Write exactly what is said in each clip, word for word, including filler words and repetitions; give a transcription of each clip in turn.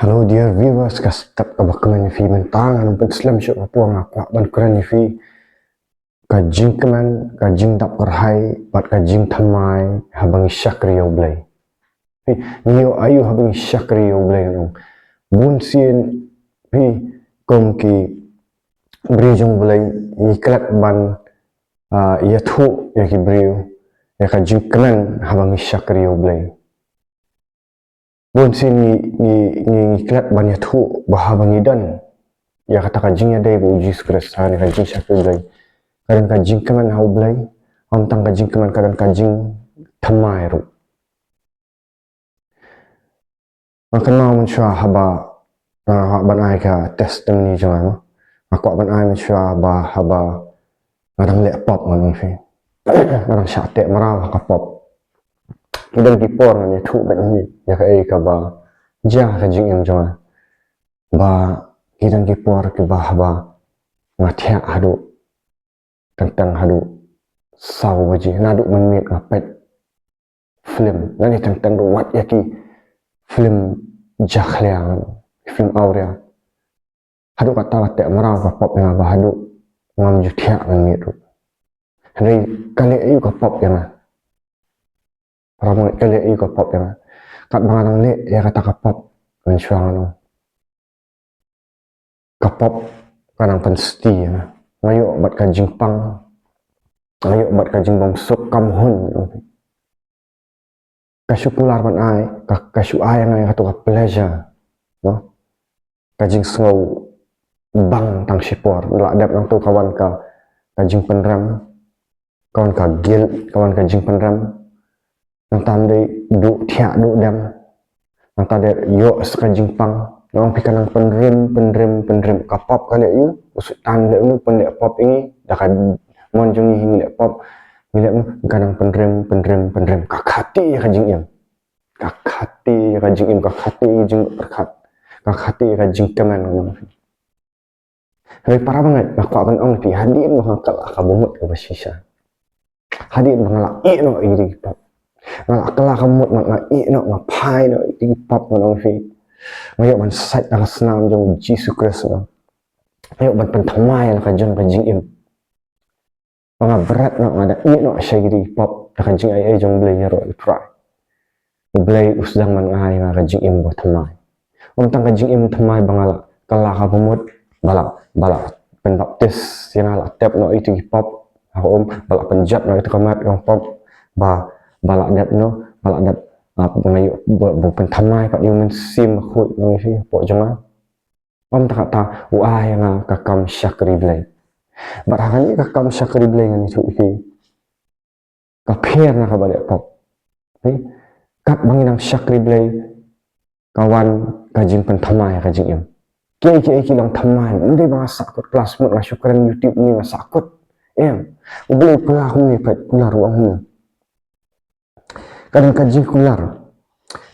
Hello dear viewers, ka step kaba kmen ïa phi mynta ngan pynslem shuh ka por nga kwah ban kren ïa phi. Ka jingkmen, ka jingdap kyrhai, bad ka jingthymmai, haba ngi shakri ïa U Blei. Phi, ngi ïoh aïu haba ngi shakri ïa U Blei ngan ong. Bun sien, phi, kum ki briew jong U Blei, ngi klet ban, ah, ïathuh, ïa ki briew, ïa ka jingkmen, haba ngi shakri ïa U Blei. Bun sien ngi, ngi, ngi, ngi klet ban ïathuh ba haba ngi don ïa kata ka jingïadei bad U Jisu Khrist ha kane ka jingshakri Blei, ka don ka jingkmen ha U Blei, ym tang ka jingkmen ka don ka jingthymmai ruh. Nga kynmaw mynshuwa haba, ah, nga kwah ban ai ka testimony jong nga. Nga kwah ban ai mynshuwa ba haba nga dang leh pop ngan ong phi. Nga dang shah teh mraw ha ka pop. Ki don ki por ngan ïathuh beit ïa kaei kaba jia ha ka jingim jong nga. Ba ki don ki por kiba haba nga thiah haduh teng teng haduh saw baje, naduh mynmiet nga peit film, nangne teng teng ruh wat ïa ki film jakhlia, film awria. Haduh kata ka teh mraw ka pop ïa nga ba haduh ngam ju thiah mynmiet ruh. Hynrei ka leh aïu ka pop ïa nga? Para bangeit, ka leh aïu ka pop ïa nga? Katba nga dang leh ïa kata ka pop, mynshuwa ngan ong, ka pop ka dang pynsti ïa nga. Nga ïoh bad ka jingpang, nga ïoh bad ka jingbymsuk kam hun. Ka shu kular ban ai, ka, ka shu ai ïa nga ïa katu ka pleasure, no? Ka jingsngew bang tang shipor, la dep nangtu ka wan ka, ka jingpynrem, ka wan ka guilt, ka wan ka jingpynrem. Nangta ym dei duh thiah duh dem. Nangta dei ïoh sa ka jingpang. Ngan ong phi ka nang pynrem, pynrem, pynrem. Ka pop ka leh aïu, u Soitan leh aïu, pynleh pop ïa ngi. Da ka mon jong ngi hi ngi leh pop, ngi leh aïu, ka nang pynrem, pynrem, pynrem. Ka khati ïa ka jingim. Ka khati ïa ka jingim, ka khati ïa ka jingpyrkhat. Ka khati ïa ka jingkmen. Hynrei para bangeit, nga kwah ban ong ïa phi, hadien ba nga kylla ka bamut kaba shisha, hadien ba nga la ïeh noh ïa ki pop, nga la kylla ka bamut, nga, nga ïeh noh, nga phai noh ïa ki pop, ngan ong ïa phi, nga ïoh ban sait na ka snam jong U Jisu Khrist, nga ïoh ban pynthymmai la ka jong ka jingim. Ba nga bret noh, nga da ïeh noh sha ki pop da ka jingaiei jong U Blei ïaroh ïa U Trai. U Blei u sdang ban ai ïa nga ka jingim ba thymmai. Ym tang ka jingim thymmai ba nga la kylla ka bamut, ba la, ba la pynbaptis ïa nga, la tep noh ïa ki pop ha ka um, ba la pynjot noh ïa ka met jong pop, ba, ba la dep noh, ba la dep, ah, ba nga ïoh, ba, ba pynthymmai pat ïa U Mynsiem Bakhuid, ngan ong ïa phi, hapoh jong nga. Ym tang kata, u ai ïa nga ka kam shakri Blei. Bad ha kane ka kam shakri Blei ngan ïathuh ïa phi, ka pher na kaba leh pop. Phi, katba ngi nang shakri Blei, ka wan ka jingpynthymmai ha ka jingim. Kiei kiei ki long thymmai, ym dei ba nga sahkut klas mut, nga shu kren YouTube ne nga sahkut. Em, U Blei u kular kumne, peit, kular u ong kumne. Ka don ka jingkular.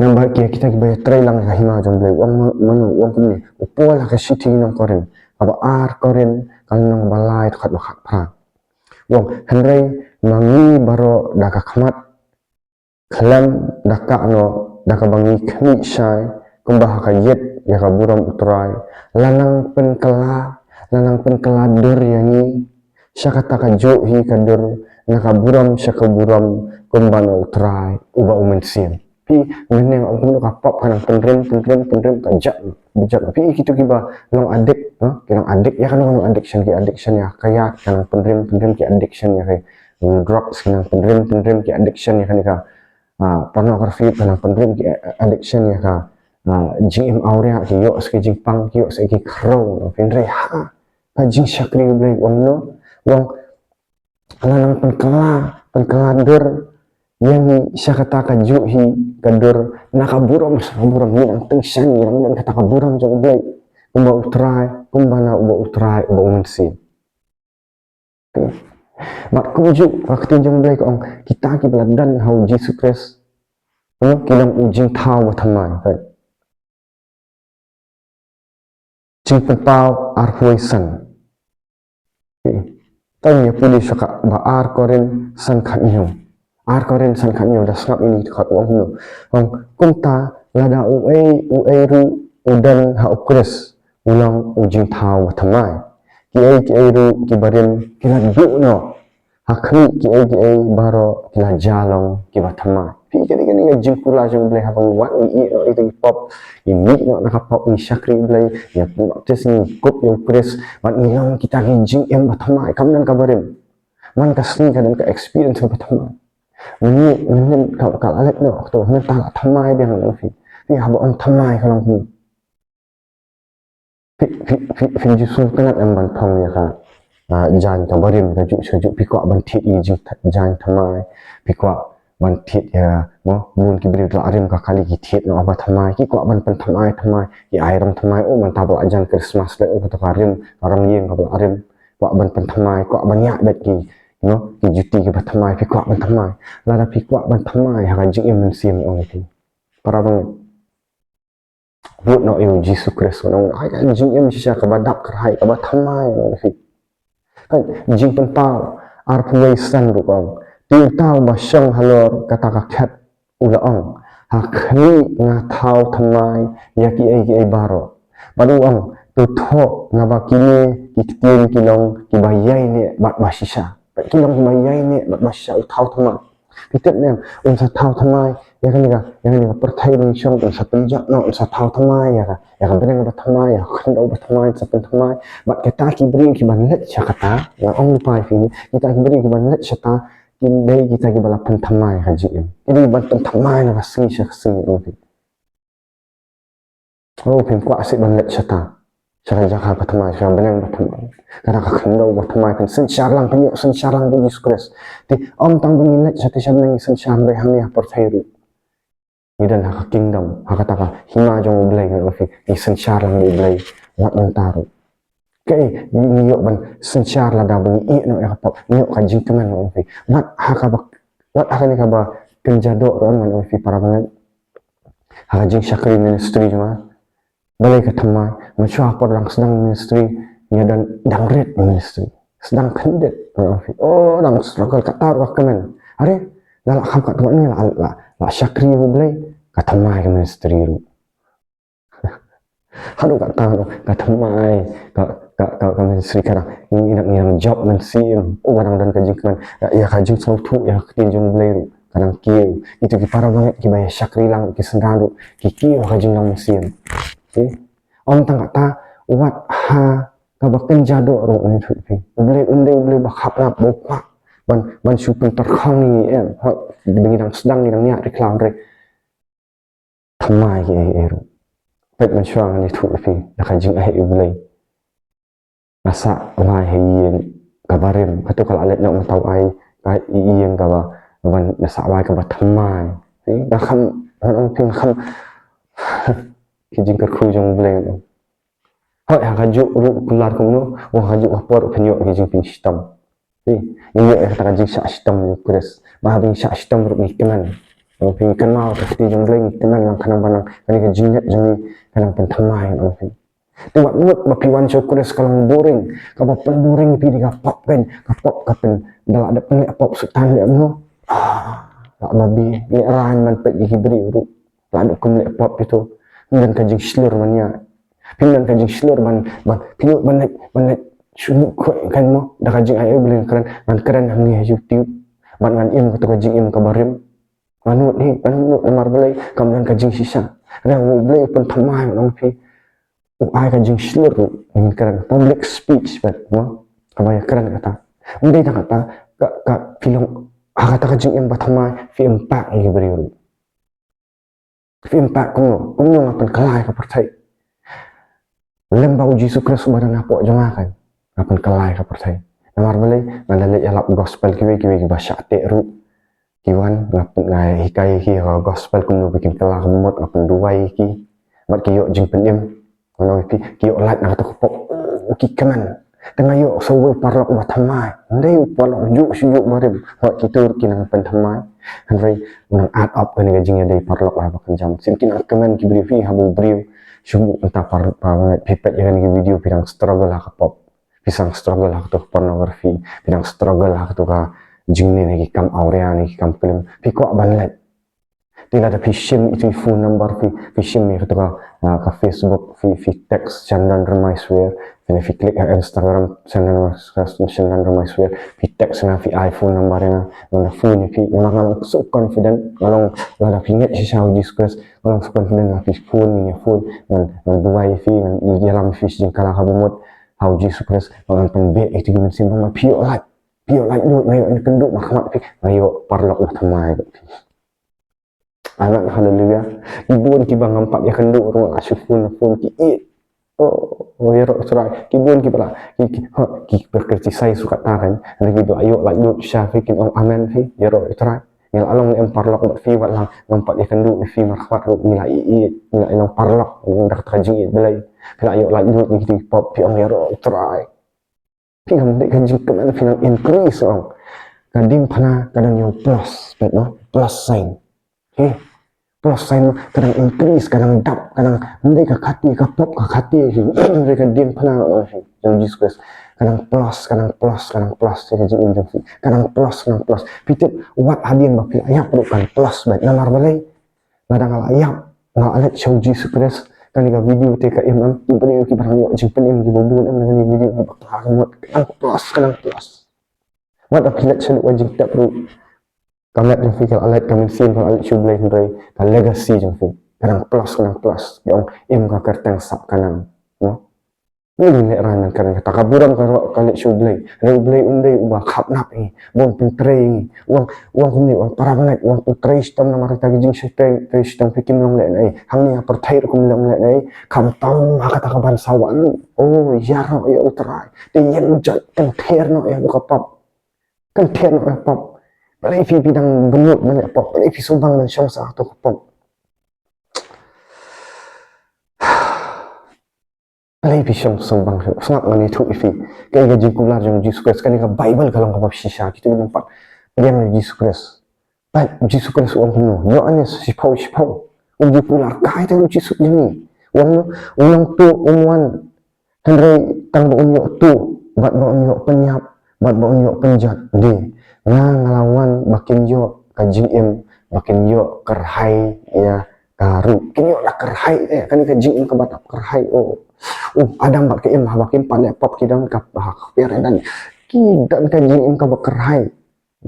Namar kita, kita kiba ïatrei lang ïa ka hima jong U Blei, u ong ma-, mano, u ong kumne. U Paul ha ka shithi nong Korinth kaba ar, Korinth ka lynnong ba lai, dkhot ba khatphra. U ong, hynrei ma ngi baroh da ka khmat khlem da kah noh, da kaba ngi khmih shai kumba ha ka ïit ïa ka burom U Trai, la nang pynkylla, la nang pynkylla dur ïa ngi sha kata kajuh hi ka dur, na ka burom sha ka burom, kumba na U Trai uba u mynsiem. Phi, mynne nga ong kumno, ka pop ka nang pynrem, pynrem, pynrem, ka jah, ka jah. Phi, kito kiba long addict, ha? Ki long addict, ïa kano kano addiction, ki addiction ïa ka ïa, ka nang pynrem, pynrem, ki addiction ïa ka drugs, ki nang pynrem, pynrem, ki addiction ïa kane ka, ah, pornography, ka nang pynrem, ki, eh, addiction ïa ka, ah, jingim awria, ki ïoh sa ki jingpang, ki ïoh sa ki khrew, phin rai ha ka jingshakri U Blei, u ong kumno, u ong, la nang pynkylla, pynkylla dur ïa ngi sha kata kajuh hi ka dur, na ka burom sha ka burom, ngi nang tyngshaiñ, ngi nang don kata ka burom jong U Blei, kumba U Trai, kumba na uba U Trai uba u mynsiem. Bad kumjuh ka ktien jong U Blei ka ong, kita kiba la don ha U Jisu Khrist, eh, ki long u jingthaw ba thymmai. Jingpynpaw arphew san. Tang ïa pule sha ka ba ar Korinth san khathynñiew. Ar Korinth san khathynñiew, da sngap ïa kane ka dkhot, u ong kumno. U ong, kumta lada uei uei ruh u don ha u Khrist u long u jingthaw bathymmai. Kiei kiei ruh kiba rim ki la duh noh. Ha khmih kiei kiei baroh ki la jia long kiba thymmai. Phi, kane, kane ka jingkular jong U Blei, haba ngi wan ngi ïeh noh ïa ki pop, ngi mih noh na ka pop, ngi shakri U Blei, ngi baptis, ngi kup ïa u Khrist, bad ngi long kita ki jingim bathymmai, kam don kaba rim. Man ka sngi ka don ka experience kaba thymmai. Mynne, mynne ka, ka la leit noh, to, mynta la thymmai biang noh phi. Phi, haba ong thymmai ka long kumno? Phi, phi, phi, phi ju sngewtynnat em ban phong ïa ka, ah, jaiñ kaba rim kajuh sha kajuh? Phi kwah ban thied ïa ka jingth-, jaiñ thymmai? Phi kwah ban thied ïa, mo, bun ki briew la rim ka kali ki thied noh ba thymmai. Ki kwah ban pynthymmai thymmai, ki ai rong thymmai. Oh, mynta ba la jan Christmas leh, oh, kato ka rim, ka rong ïing kaba la rim. Kwah ban pynthymmai, kwah ban ïa bad ki, you know, ki juti kiba thymmai, phi kwah ban thymmai. Lada phi kwah ban thymmai ha ka jingim mynsiem, ong ïa phi, para bangeit, bud noh ïa u Jisu Khrist, u ong, ai ka jingim shisha kaba dap kyrhai, kaba thymmai, ong ïa phi. Ka Jingpynpaw arphew wei san ruh ka ong, te uta uba shong halor kata ka khet u la ong, ha khmih nga thaw thymmai ïa kiei kiei baroh. Bad u ong, to thoh, naba kine ki ktien ki long kiba ïaineh bad ba shisha. Ki long kiba ïaineh bad ba shisha, u thaw thymmai. Phi tip ne em, un sa thaw thymmai ïa kane ka, ïa kane ka pyrthei ba ngi shong, un sa pynjot noh, un sa thaw thymmai ïa ka, ïa ka bneng ba thymmai, ïa ka khyndew ba thymmai, un sa pynthymmai. Bad kita ki briew kiban leit sha kata, nga ong lypa ïa phi, kita ki briew kiban leit sha kata, kin dei kita kiba la pynthymmai ïa ka jingim. Ki dei ban pynthymmai na ka sngi sha ka sngi, ong phi. Oh, phim kwah shuh ban leit shata, sha ka jaka bathymmai, sha ka bneng bathymmai, kata ka khyndew bathymmai, phin synshar lang, phin ïoh synshar lang bad u Jisu Khrist. Te ym tang ba ngin leit shata sha bneng, ngin synshar ruh hangne ha pyrthei ruh. Ngi don ha ka kingdom, ha kata ka hima jong U Blei, ngan ong ïa phi, ngin synshar lang bad U Blei wat mynta ruh. Kaei ngi ïoh ban synshar lada ba ngi ïeh noh ïa ka pop, ngi ïoh ka jingkmen, ngan ong ïa phi. Wat ha kaba, wat ha kane kaba kynja doh ruh, ngan ong ïa phi, para bangeit. Ha ka jingshakri ministry jong nga, balei ka thymmai? Mynshuwa por dang sdang ministry, ngi don dang rit ministry, sdang khyndiat, ngan ong ïa phi. Oh, dang struggle, katta ruh ka kmen. Are, la lah kham katto katne, la, la, la shakri ïa U Blei, ka thymmai ka ministry ruh. Haduh katta, haduh ka thymmai ka, ka, ka, ka ministry, ka dang, ngi dang, ngi dang jop mynsiem. Oh, ka dang don ka jingkmen ïa ka jingsngewthuh ïa ka ktien jong U Blei ruh, ka dang kiew. Kito ki para bangeit kiba ïa shakri lang, ki synran ruh ki kiew ha ka jinglong mynsiem. Ym tang katta, wat ha kaba kynja doh ruh, ngan ong ïa phi, U Blei um dei U Blei ba khapnap, ba u kwah ban, ban shu pyntyrkhong ïa ngi, em. Hooid, ba ngi dang sdang, ngi dang ñiah ri khlaw, hynrei thymmai kiei kiei ruh. Peit, mynshuwa ngan ïathuh ïa phi da ka jingaiei U Blei. Nga sah wai ha ïing kaba rim, kato ka la leit noh, mynta u ai ka ïing kaba, ban, nga sah wai kaba thymmai. Phi, nga kham, ngan ong ïa phi, nga kham, ki jingkyrkhu jong U Blei. Hooid, ha kajuh ruh kular kumno, ha kajuh ka por phin ïoh ki jingpynshitom. Phi, ngi ïoh ïa kata ka jingshah shitom jong u Khrist. Ba haba ngi shah shitom ruh ngi kmen. Haba phi, ngi kynmaw ïa ka ktien jong U Blei, ngi kmen lang, khnang ba nang kane ka jingngeit jong ngi ka nang pynthymmai, ngan ong ïa phi. Te wat mut ba phi wan sha u Khrist ka long boring, kaba pynboring ïa phi dei ka pop, kan, ka pop ka pyn, da la dep pynleh pop Soitan leh kumno. Ah, la babi, ngi raiñ ban peit ïa ki briew ruh. La dep kum leh pop ïa to. Ym don ka jingshlur ban ïa. Phim don ka jingshlur ban, ban, phi ïoh ban leit, ban leit shu mut khoi kan mo, da ka jingaiei U Blei, ngan kren, ngan kren hangne ha YouTube. Bad ngan im kato ka jingim kaba rim. Ngan nud hi, ngan nud, namar balei? Kam don ka jingshisha. Hynrei U Blei u pynthymmai, ngan ong ïa phi. U ai ka jingshlur ruh, ngin kren public speech bad, mo, kaba ïa kren kata. Ym dei tang kata, ka, ka, phi long ha kata ka jingim bathymmai, phi impact ïa ki briew ruh. Phi impact kumno? Kumno nga pynkylla ïa ka pyrthei? Lem bad u Jisu Khrist uba don hapoh jong nga, kan, nga pynkylla ïa ka pyrthei. Namar balei? Nga la leit ïalap gospel, kiwei kiwei kiba shah teh ruh ki wan, nga pyn, nga hikai ïa ki ha ka gospel kumno ba kin kylla ka mut, nga pynduwai ïa ki. Bad ki ïoh jingpynim. Ngan ong ïa phi, ki ïoh lait na kata ka pop. Oh, ki kmen. Te nga ïoh sa uwei u paralok uba thymmai. Ym dei u paralok juh shu juh barim. Hooid, kito ruh ki nang pynthymmai. Hynrei u nang add up kane ka jingïadei paralok ha kaba kynja mynsiem. Ki nang kmen ki briew, phi, haba u briew shu buh mynta par, par, phi peit ïa kane ka video, phi dang struggle ha ka pop. Phi dang struggle ha kato ka pornography. Phi dang struggle ha kato ka jingmane ki kam awria ne ki kam klim. Phi kwah ban lait. Te lada phi shim ïa ka phone number phi, phi shim ïa kata ka, ah, ka Facebook, phi, phi text Shandan Rymbai Swer, phi, phi click ha Instagram Shandan, Shandan Rymbai Swer, phi text na phi ai phone number ïa nga, nga phone ïa phi, nga, nga long so confident, nga long lada phi ngeit shisha ha u Jesus Christ, nga long so confident lada phi phone, ngin ïa phone, ngan, ngan duwai ïa phi, ngan ïalam ïa phi sha jingkylla kaba mut ha u Jesus Christ, ngan pynbeit ïa kito ki mynsiem ba ma phi ïoh lait, phi ïoh lait lut, nga ïoh ïakynduh markhmat phi, nga ïoh paralok bathymmai bad phi. Amen, haleluya. Ki bun kiba ngam pat ïakynduh ruh nga shu phone phone ki ïeit. Oh, oh, ïaroh Trai. Ki bun kiba la, ki, ki, ha, kiba criticize ruh kata kan. Hynrei kiba la ïoh lait lut sha phi kin ong amen phi. Ïaroh Trai. Ngi la long em paralok bad phi wat la ngam pat ïakynduh ïa phi markhmat ruh ngi la ïeit, ngi la long paralok, ngi la da kata ka jingïeit Blei. Phi la ïoh lait lut ïa ki pop phi ong ïaroh Trai. Phi kam dei ka jingkmen phi nang increase ong. Ka diengphna ka dang ïoh plus, bad no, plus sign. Okay. Plus sign ka dang increase, ka dang dap, ka dang, ym dei ka kati, ka pop ka kati, ym dei ka diengphna, oh, ïa u Jesus Christ. Ka dang plus, ka dang plus, ka dang plus, ïa ka jingim jong phi. Ka dang plus, ka dang plus. Phi tip, wat hadien ba phi la ïap ruh kan plus, bad namar balei. Lada nga la ïap, nga la leit sha u Jesus Christ, kane ka video te ka im em, ki briew kiba nang ïoh jingpynim kiba bun em, kane ka video kiba kla ka mut, ka dang plus, ka dang plus. Wat la phi leit sha u ka jingtep ruh. Ka met jong phi ka la leit, ka mynsiem ka la leit sha u Blei hynrei, ka legacy jong phi. Ka dang plus, ka dang plus. Ïa ong im ka kyrteng sap ka nang. No? Ngi leh rai nang kren kata ka burom ka rok ka leit sha u Blei. Hynrei u Blei um dei uba khapnap ïa ngi. Bun pyntrei ïa ngi. U ong, u ong kumne, u ong para bangeit, u ong pyntrei shitom namar kata ka jingshai trei, trei shitom phi kim long lehnohei. Hangne ha pyrthei ruh kim long lehnohei. Khamtam ha kata ka ban sa wan. Oh, ïaroh ïa u Trai. Te ïeng jot, kynther noh ïa ka pop. Kynther noh ïa ka pop. Balei phi, phi dang bynnud ban leh pop. Balei phi sngewbang ban shong sa ha kata ka pop. Balei phi shong sngewbang, sngap ngan ïathuh ïa phi. Kaei ka jingkular jong u Jesus Christ, kane ka Bible ka long kaba shisha, kito ki long pat. Pdiang ïa u Jesus Christ. Bad u Jesus Christ u ong kumno, Ïoannis shiphew shiphew. U jingkular kaei te u Jesus jong ngi. U ong no, u nongtuh um wan. Hynrei tang ba un ïoh tuh, bad ba un ïoh pynïap, bad ba un ïoh pynjot. Dei, nga nga la wan ba kin ïoh ka jingim, ba kin ïoh kyrhai ïa ka ruh. Kin ïoh la kyrhai, eh, kane ka jingim kaba tap kyrhai, oh. Uh, Adam bad ka Im haba kim pat leh pop ki don ka, ha, ka pyrthei dan. Ki don ka jingim kaba kyrhai.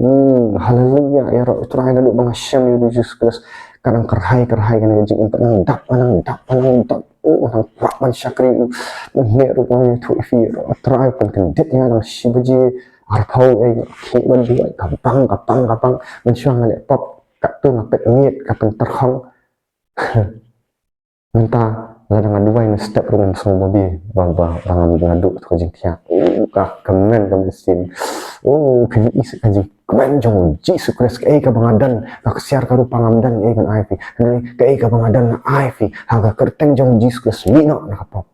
Hmm, haleluya, ïaroh u Trai naduh ba nga shem ïa u Jesus Christ. Ka dang kyrhai, kyrhai kane ka jingim, ka dang dap, ka dang dap, ka dang dap. Oh, dang kwah ban shakri u. Mynne ruh nga ïathuh ïa phi, ïaroh u Trai, pynkyndit ïa nga dang shi baje arphew, eh, khie ban duwai, ka bang, ka bang, ka bang. Mynshuwa nga leh pop, katto nga peit miet, ka pyntyrkhong. Mynta lada nga duwai na step ruh ngam sngew babe ba, ba, ba ngam naduh tu ka jingthiah. Oh, ka kmen ka mynsiem. Oh, kane ka jingkmen jong u Jesus Christ, kaei kaba nga don, ka ksiar ka rupa ngam don ei ban ai phi. Hynrei kaei kaba nga don nga ai phi. Ha ka kyrteng jong u Jesus Christ, mih noh na ka pop.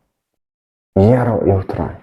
Ïaroh ïa u Trai.